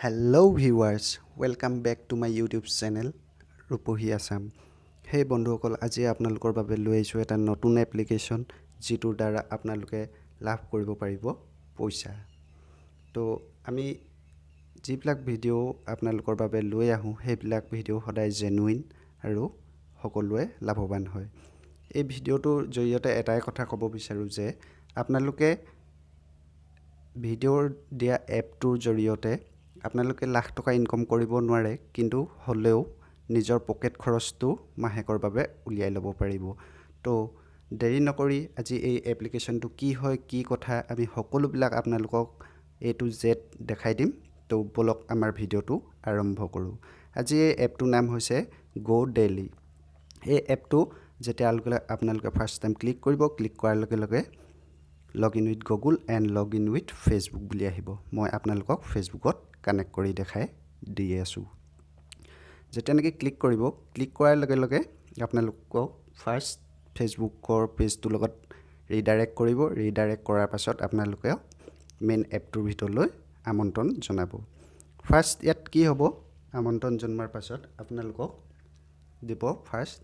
Hello viewers, welcome back to my YouTube channel ৰূপহী আছাম। সেই বন্ধুসকল, আজি আপোনালোকৰ বাবে লৈ আহিছোঁ এটা নতুন এপ্লিকেশ্যন, যিটোৰ দ্বাৰা আপোনালোকে লাভ কৰিব পাৰিব পইচা। তো আমি যিবিলাক ভিডিঅ' আপোনালোকৰ বাবে লৈ আহোঁ, সেইবিলাক ভিডিঅ' সদায় জেনুইন আৰু সকলোৱে লাভৱান হয়। এই ভিডিঅ'টোৰ জৰিয়তে এটাই কথা ক'ব বিচাৰোঁ যে আপোনালোকে ভিডিঅ'ৰ দিয়া এপটোৰ জৰিয়তে আপোনালোকে লাখ টকা ইনকম কৰিব নোৱাৰে, কিন্তু হ'লেও নিজৰ পকেট খৰচটো মাহেকৰ বাবে উলিয়াই ল'ব পাৰিব। তো দেৰি নকৰি আজি এই এপ্লিকেশ্যনটো কি হয়, কি কথা, আমি সকলোবিলাক আপোনালোকক এ টু জেড দেখাই দিম। তো ব'লক, আমাৰ ভিডিঅ'টো আৰম্ভ কৰোঁ। আজি এই এপটোৰ নাম হৈছে গ' ডেইলি। এই এপটো যেতিয়া আপোনালোকে ফাৰ্ষ্ট টাইম ক্লিক কৰিব, ক্লিক কৰাৰ লগে লগে "Log in with Google and log in with Facebook" বুলি আহিব। মই আপোনালোকক ফেচবুকত কানেক্ট কৰি দেখাই দি আছোঁ। যেতিয়া নেকি ক্লিক কৰিব, ক্লিক কৰাৰ লগে লগে আপোনালোকক ফাৰ্ষ্ট ফেচবুকৰ পেজটোৰ লগত ৰিডাইৰেক্ট কৰিব। ৰিডাইৰেক্ট কৰাৰ পাছত আপোনালোকে মেইন এপটোৰ ভিতৰলৈ আমন্ত্ৰণ জনাব। ফাৰ্ষ্ট ইয়াত কি হ'ব? আমন্ত্ৰণ জনোৱাৰ পাছত আপোনালোকক দিব ফাৰ্ষ্ট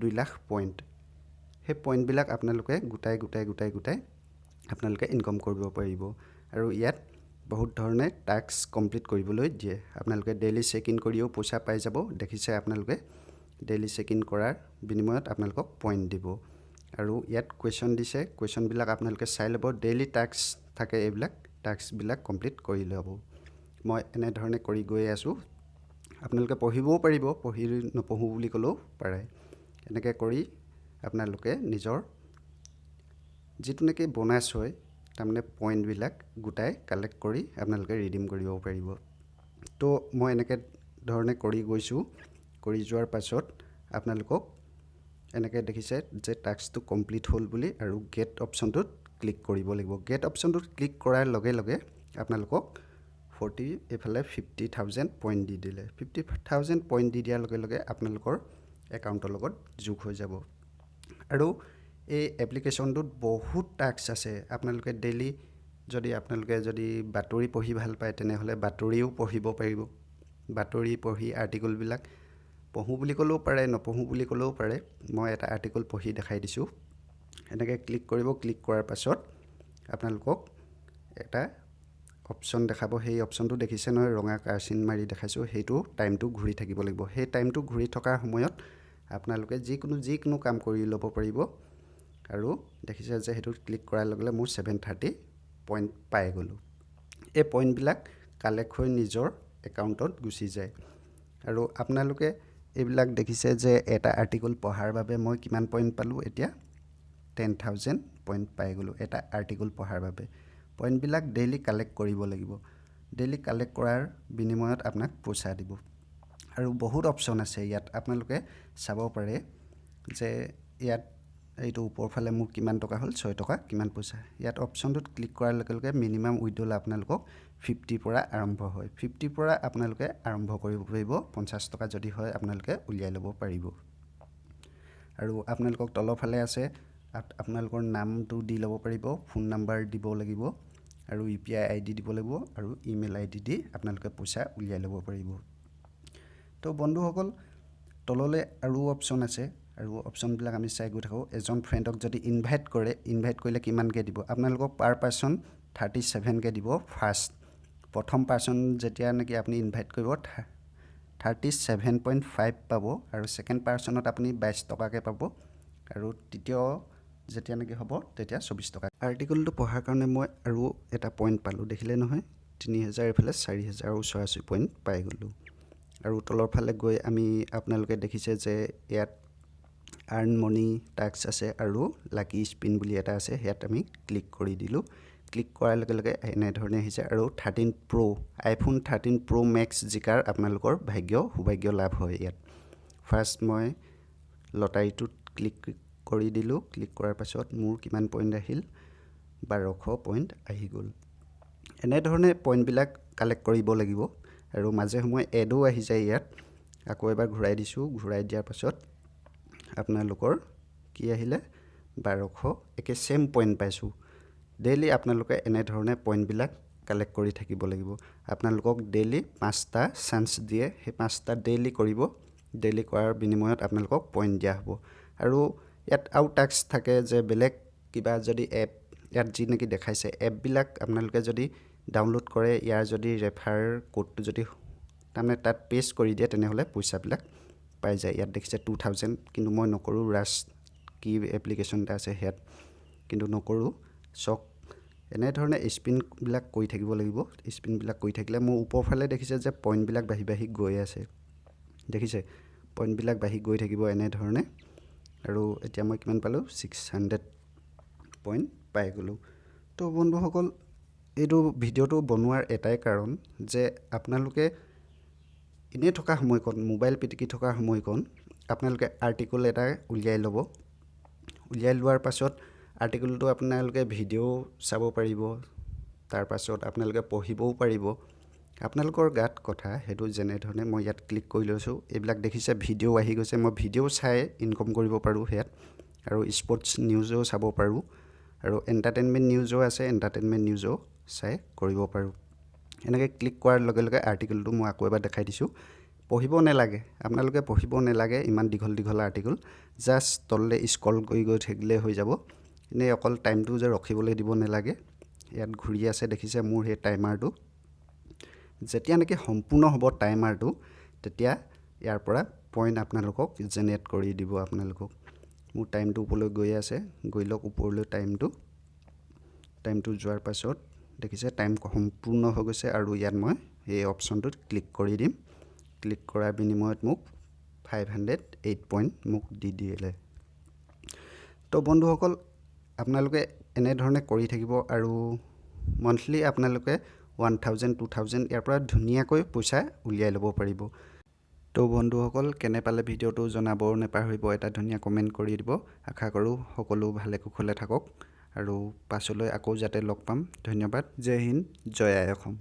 2 লাখ পইণ্ট। সেই পইণ্টবিলাক আপোনালোকে গোটাই গোটাই গোটাই গোটাই আপোনালোকে ইনকম কৰিব পাৰিব। আৰু ইয়াত বহুত ধৰণে টাস্ক কমপ্লিট কৰিবলৈ দিয়ে। আপোনালোকে ডেইলি চেক ইন কৰিও পইচা পাই যাব। দেখিছে আপোনালোকে, ডেইলি চেক ইন কৰাৰ বিনিময়ত আপোনালোকক পইণ্ট দিব। আৰু ইয়াত কুৱেশ্যন দিছে, কুৱেশ্যনবিলাক আপোনালোকে চাই ল'ব। ডেইলি টাস্ক থাকে, এইবিলাক টাস্কবিলাক কমপ্লিট কৰি ল'ব। মই এনেধৰণে কৰি গৈ আছোঁ। আপোনালোকে পঢ়িবও পাৰিব, পঢ়ি নপঢ়োঁ বুলি ক'লেও পাৰে। এনেকৈ কৰি আপোনালোকে নিজৰ যিটো নেকি বনাছ হয়, তাৰমানে পইণ্টবিলাক গোটাই কালেক্ট কৰি আপোনালোকে ৰিডিম কৰিব পাৰিব। তো মই এনেকৈ ধৰণে কৰি গৈছোঁ। কৰি যোৱাৰ পাছত আপোনালোকক এনেকৈ দেখিছে যে টাস্কটো কমপ্লিট হ'ল বুলি আৰু গেট অপশ্যনটোত ক্লিক কৰিব লাগিব। গেট অপশ্যনটোত ক্লিক কৰাৰ লগে লগে আপোনালোকক 40, এইফালে 50,000 পইণ্ট দি দিলে। 50,000 পইণ্ট দি দিয়াৰ লগে লগে আপোনালোকৰ একাউণ্টৰ লগত যোগ হৈ যাব। আৰু এই এপ্লিকেশ্যনটোত বহুত টাস্ক আছে। আপোনালোকে ডেইলি যদি আপোনালোকে যদি বাতৰি পঢ়ি ভাল পায়, তেনেহ'লে বাতৰিও পঢ়িব পাৰিব। বাতৰি পঢ়ি আৰ্টিকলবিলাক পঢ়োঁ বুলি ক'লেও পাৰে, নপঢ়োঁ বুলি ক'লেও পাৰে। মই এটা আৰ্টিকল পঢ়ি দেখাই দিছোঁ। এনেকৈ ক্লিক কৰিব। ক্লিক কৰাৰ পাছত আপোনালোকক এটা অপশ্যন দেখাব। সেই অপশ্যনটো দেখিছে নহয়, ৰঙা কাৰ চিন মাৰি দেখাইছোঁ। সেইটো টাইমটো ঘূৰি থাকিব লাগিব। সেই টাইমটো ঘূৰি থকাৰ সময়ত আপোনালোকে যিকোনো যিকোনো কাম কৰি ল'ব পাৰিব। আৰু দেখিছে যে সেইটোত ক্লিক কৰাৰ লগে লগে মোৰ 730 পইণ্ট পাই গ'লোঁ। এই পইণ্টবিলাক কালেক্ট হৈ নিজৰ একাউণ্টত গুচি যায়। আৰু আপোনালোকে এইবিলাক দেখিছে যে এটা আৰ্টিকল পঢ়াৰ বাবে মই কিমান পইণ্ট পালোঁ। এতিয়া 10,000 পইণ্ট পাই গ'লোঁ এটা আৰ্টিকল পঢ়াৰ বাবে। পইণ্টবিলাক ডেইলি কালেক্ট কৰিব লাগিব। ডেইলি কালেক্ট কৰাৰ বিনিময়ত আপোনাক পইচা দিব। আৰু বহুত অপশ্যন আছে ইয়াত, আপোনালোকে চাব পাৰে যে ইয়াত এইটো ওপৰ ফালে মোৰ কিমান টকা হ'ল, 6 টকা কিমান পইচা। ইয়াত অপশ্যনটোত ক্লিক কৰাৰ লগে লগে মিনিমাম উইড্ৰল আপোনালোকক 50ৰ পৰা আৰম্ভ হয়। 50ৰ পৰা আপোনালোকে আৰম্ভ কৰিব পাৰিব। 50 টকা যদি হয়, আপোনালোকে উলিয়াই ল'ব পাৰিব। আৰু আপোনালোকক তলৰ ফালে আছে, আপোনালোকৰ নামটো দি ল'ব পাৰিব, ফোন নাম্বাৰ দিব লাগিব আৰু ইউপিআই আইডি দিব লাগিব আৰু ইমেইল আইডি দি আপোনালোকে পইচা উলিয়াই ল'ব পাৰিব। তো বন্ধুসকল, তললৈ আৰু অপশ্যন আছে আৰু অপশ্যনবিলাক আমি চাই গৈ থাকোঁ। এজন ফ্ৰেণ্ডক যদি ইনভাইট কৰে, ইনভাইট কৰিলে কিমানকৈ দিব? আপোনালোকক পাৰ পাৰ্চন 37কৈ দিব। ফাৰ্ষ্ট প্ৰথম পাৰ্চন যেতিয়া নেকি আপুনি ইনভাইট কৰিব, 37.5 পাব আৰু ছেকেণ্ড পাৰ্চনত আপুনি 22 টকাকৈ পাব আৰু তৃতীয় যেতিয়া নেকি হ'ব, তেতিয়া 24 টকা। আৰ্টিকলটো পঢ়াৰ কাৰণে মই আৰু এটা পইণ্ট পালোঁ। দেখিলে নহয়, 3000, এইফালে 4000 ওচৰা-ওচৰি পইণ্ট পাই গ'লোঁ। আৰু তলৰ ফালে গৈ আমি আপোনালোকে দেখিছে যে ইয়াত আৰ্ণ মনি টাস্ক আছে আৰু লাকি স্পিন বুলি এটা আছে। ইয়াত আমি ক্লিক কৰি দিলোঁ। ক্লিক কৰাৰ লগে লগে এনেধৰণে আহিছে আৰু 13 প্ৰ', আইফোন 13 প্ৰ' মেক্স জিকাৰ আপোনালোকৰ ভাগ্য সৌভাগ্য লাভ হয়। ইয়াত ফাৰ্ষ্ট মই লটাৰীটোত ক্লিক কৰি দিলোঁ। ক্লিক কৰাৰ পাছত মোৰ কিমান পইণ্ট আহিল? 1200 পইণ্ট আহি গ'ল। এনেধৰণে পইণ্টবিলাক কালেক্ট কৰিব লাগিব। আৰু মাজে সময়ে এডো আহি যায় ইয়াত। আকৌ এবাৰ ঘূৰাই দিছোঁ। ঘূৰাই দিয়াৰ পাছত আপোনালোকৰ কি আহিলে? 1200 একে ছেম পইণ্ট পাইছোঁ। ডেইলি আপোনালোকে এনেধৰণে পইণ্টবিলাক কালেক্ট কালেক্ট কৰি থাকিব লাগিব। আপোনালোকক ডেইলি 5টা চান্স দিয়ে, সেই 5টা ডেইলি কৰিব। ডেইলি কৰাৰ বিনিময়ত আপোনালোকক পইণ্ট দিয়া হ'ব। আৰু ইয়াত আৰু টাস্ক থাকে যে বেলেগ কিবা যদি এপ ইয়াত যি নেকি দেখাইছে, এপবিলাক আপোনালোকে যদি ডাউনলোড কৰে, ইয়াৰ যদি ৰেফাৰ ক'ডটো যদি তাৰমানে তাত পেষ্ট কৰি দিয়ে, তেনেহ'লে পইচাবিলাক পাই যায়। ইয়াত দেখিছে 2000, কিন্তু মই নকৰোঁ। ৰাছ কি এপ্লিকেশ্যন এটা আছে সেয়াত, কিন্তু নকৰোঁ। চক এনেধৰণে স্পিনবিলাক কৰি থাকিব লাগিব। স্পিনবিলাক কৰি থাকিলে মোৰ ওপৰফালে দেখিছে যে পইণ্টবিলাক বাঢ়ি বাঢ়ি গৈ আছে, দেখিছে পইণ্টবিলাক বাঢ়ি গৈ থাকিব এনেধৰণে। আৰু এতিয়া মই কিমান পালোঁ, 600 পইণ্ট পাই গ'লোঁ। তো বন্ধুসকল, এইটো ভিডিঅ'টো বনোৱাৰ এটাই কাৰণ যে আপোনালোকে এনেই থকা সময়কণ, মোবাইল পিটিকি থকা সময়কণ আপোনালোকে আৰ্টিকল এটা উলিয়াই ল'ব। উলিয়াই লোৱাৰ পাছত আৰ্টিকলটো আপোনালোকে ভিডিঅ' চাব পাৰিব, তাৰপাছত আপোনালোকে পঢ়িবও পাৰিব। আপোনালোকৰ গাত কথা সেইটো, যেনেধৰণে মই ইয়াত ক্লিক কৰি লৈছোঁ, এইবিলাক দেখিছে ভিডিঅ' আহি গৈছে। মই ভিডিঅ' চাই ইনকম কৰিব পাৰোঁ সেয়াত, আৰু স্পৰ্টছ নিউজো চাব পাৰোঁ, আৰু এণ্টাৰটেইনমেণ্ট নিউজো আছে, এণ্টাৰটেইনমেণ্ট নিউজো চাই কৰিব পাৰোঁ। এনেকৈ ক্লিক কৰাৰ লগে লগে আৰ্টিকলটো মই আকৌ এবাৰ দেখাই দিছোঁ। পঢ়িব নালাগে, আপোনালোকে পঢ়িব নালাগে ইমান দীঘল দীঘল আৰ্টিকল, জাষ্ট তললৈ স্ক্ৰল কৰি গৈ থাকিলে হৈ যাব। এনেই অকল টাইমটো যে ৰখিবলৈ দিব নালাগে। ইয়াত ঘূৰি আছে দেখিছে মোৰ সেই টাইমাৰটো। যেতিয়া নেকি সম্পূৰ্ণ হ'ব টাইমাৰটো, তেতিয়া ইয়াৰ পৰা পইণ্ট আপোনালোকক জেনেৰেট কৰি দিব। আপোনালোকক মোৰ টাইমটো ওপৰলৈ গৈ আছে, গৈ লওক ওপৰলৈ টাইমটো। টাইমটো যোৱাৰ পাছত দেখিছে টাইম সম্পূৰ্ণ হৈ গৈছে, আৰু ইয়াত মই এই অপশ্যনটোত ক্লিক কৰি দিম। ক্লিক কৰাৰ বিনিময়ত মোক 508 পইণ্ট মোক দি দিলে। তো বন্ধুসকল, আপোনালোকে এনেধৰণে কৰি থাকিব, আৰু মন্থলি আপোনালোকে 1000 2000 ইয়াৰ পৰা ধুনীয়াকৈ পইচা উলিয়াই ল'ব পাৰিব। তো বন্ধুসকল, কেনে পালে ভিডিঅ'টো জনাব নাপাহৰিব, এটা ধুনীয়া কমেণ্ট কৰি দিব। আশা কৰোঁ সকলো ভালে কুশলে থাকক, আৰু পাছলৈ আকৌ যাতে লগ পাম। ধন্যবাদ। জয় হিন্দ, জয় আই অসম।